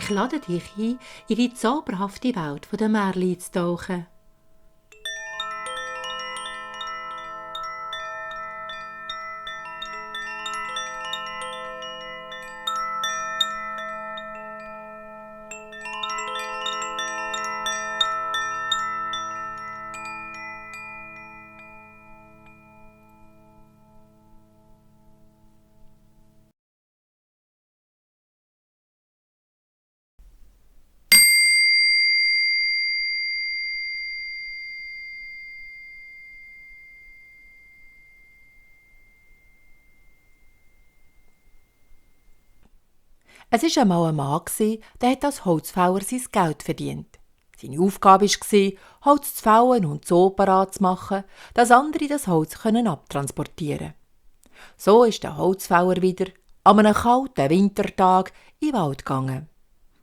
Ich lade dich ein, in die zauberhafte Welt der Märchen zu tauchen. Es war einmal ein Mann, der hat als Holzfäller sein Geld verdient. Seine Aufgabe war, Holz zu fällen und so parat zu machen, dass andere das Holz abtransportieren können. So ist der Holzfäller wieder an einem kalten Wintertag in den Wald gegangen.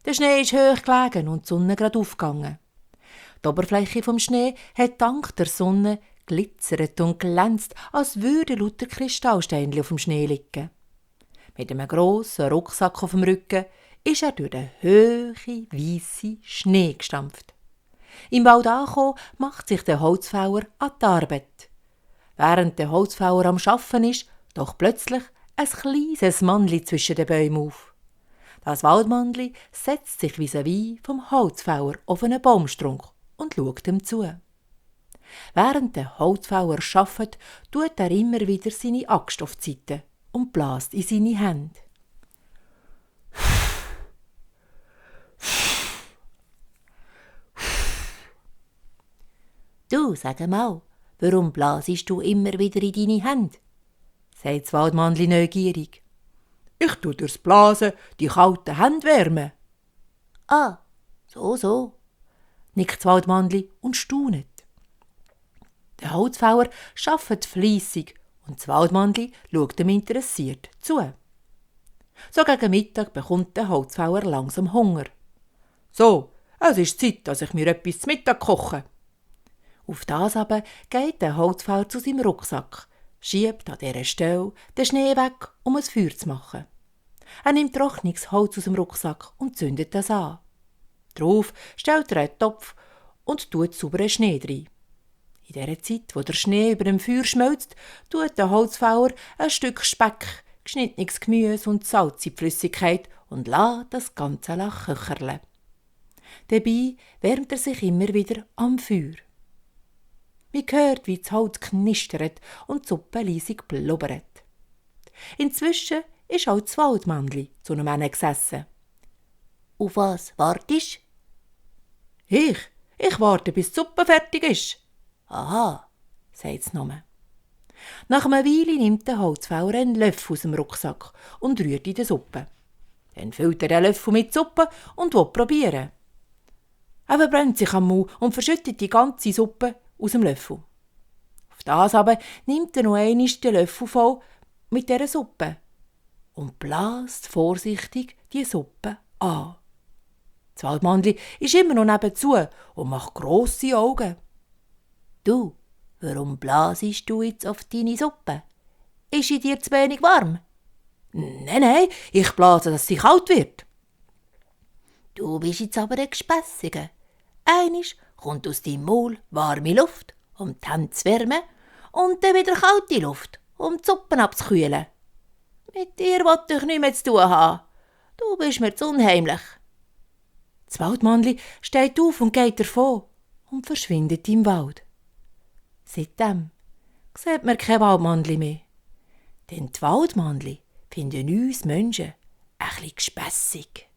Der Schnee ist hoch gelegen und die Sonne gerade aufgegangen. Die Oberfläche vom Schnee hat dank der Sonne glitzert und glänzt, als würden lauter Kristallsteinchen auf dem Schnee liegen. Mit einem grossen Rucksack auf dem Rücken ist er durch den hohen, weissen Schnee gestampft. Im Wald angekommen, macht sich der Holzfäller an die Arbeit. Während der Holzfäller am Arbeiten ist, doch plötzlich ein kleines Mannli zwischen den Bäumen auf. Das Waldmannli setzt sich vis-à-vis vom Holzfäller auf einen Baumstrunk und schaut ihm zu. Während der Holzfäller arbeitet, tut er immer wieder seine Axt auf die Seite und bläst in seine Hände. «Du, sag mal, warum blasest du immer wieder in deine Hände?» sagt das Waldmannli neugierig. «Ich tue durchs Blasen die kalten Hände wärmen.» «Ah, so», nickt das Waldmannli und staunet. Der Holzfäller arbeitet fleissig und das Waldmannli schaut ihm interessiert zu. So gegen Mittag bekommt der Holzfäller langsam Hunger. «So, es ist Zeit, dass ich mir etwas zu Mittag koche.» Auf das aber geht der Holzfäller zu seinem Rucksack, schiebt an dieser Stelle den Schnee weg, um ein Feuer zu machen. Er nimmt trockenes Holz aus dem Rucksack und zündet das an. Darauf stellt er einen Topf und tut sauberen Schnee rein. In der Zeit, wo der Schnee über dem Feuer schmilzt, tut der Holzfäller ein Stück Speck, geschnittenes Gemüse und Salz in die Flüssigkeit und lässt das Ganze köcherle. Dabei wärmt er sich immer wieder am Feuer. Man hört, wie das Holz knistert und die Suppe leisig blubbert. Inzwischen ist auch das Waldmannli zu einem Ende gesessen. «Auf was wartest du?» Ich warte, bis die Suppe fertig ist.» «Aha», sagt es nur. Nach einer Weile nimmt der Holzfäller einen Löffel aus dem Rucksack und rührt in die Suppe. Dann füllt er den Löffel mit Suppe und will probieren. Er verbrennt sich am Mund und verschüttet die ganze Suppe aus dem Löffel. Auf das aber nimmt er noch einmal den Löffel voll mit dieser Suppe und bläst vorsichtig die Suppe an. Das Waldmannli ist immer noch nebenzu und macht grosse Augen. «Du, warum blasest du jetzt auf deine Suppe? Ist sie dir zu wenig warm?» Nein, ich blase, dass sie kalt wird.» «Du bist jetzt aber ein Gespässiger. Einmal kommt aus deinem Maul warme Luft, um die Hände zu wärmen, und dann wieder kalte Luft, um die Suppe abzukühlen. Mit dir will ich nichts mehr zu tun haben. Du bist mir zu unheimlich.» Das Waldmannli steht auf und geht davon und verschwindet im Wald. Seitdem sieht man kein Waldmannli mehr. Denn die Waldmannli finden uns Menschen ein bisschen gespässig.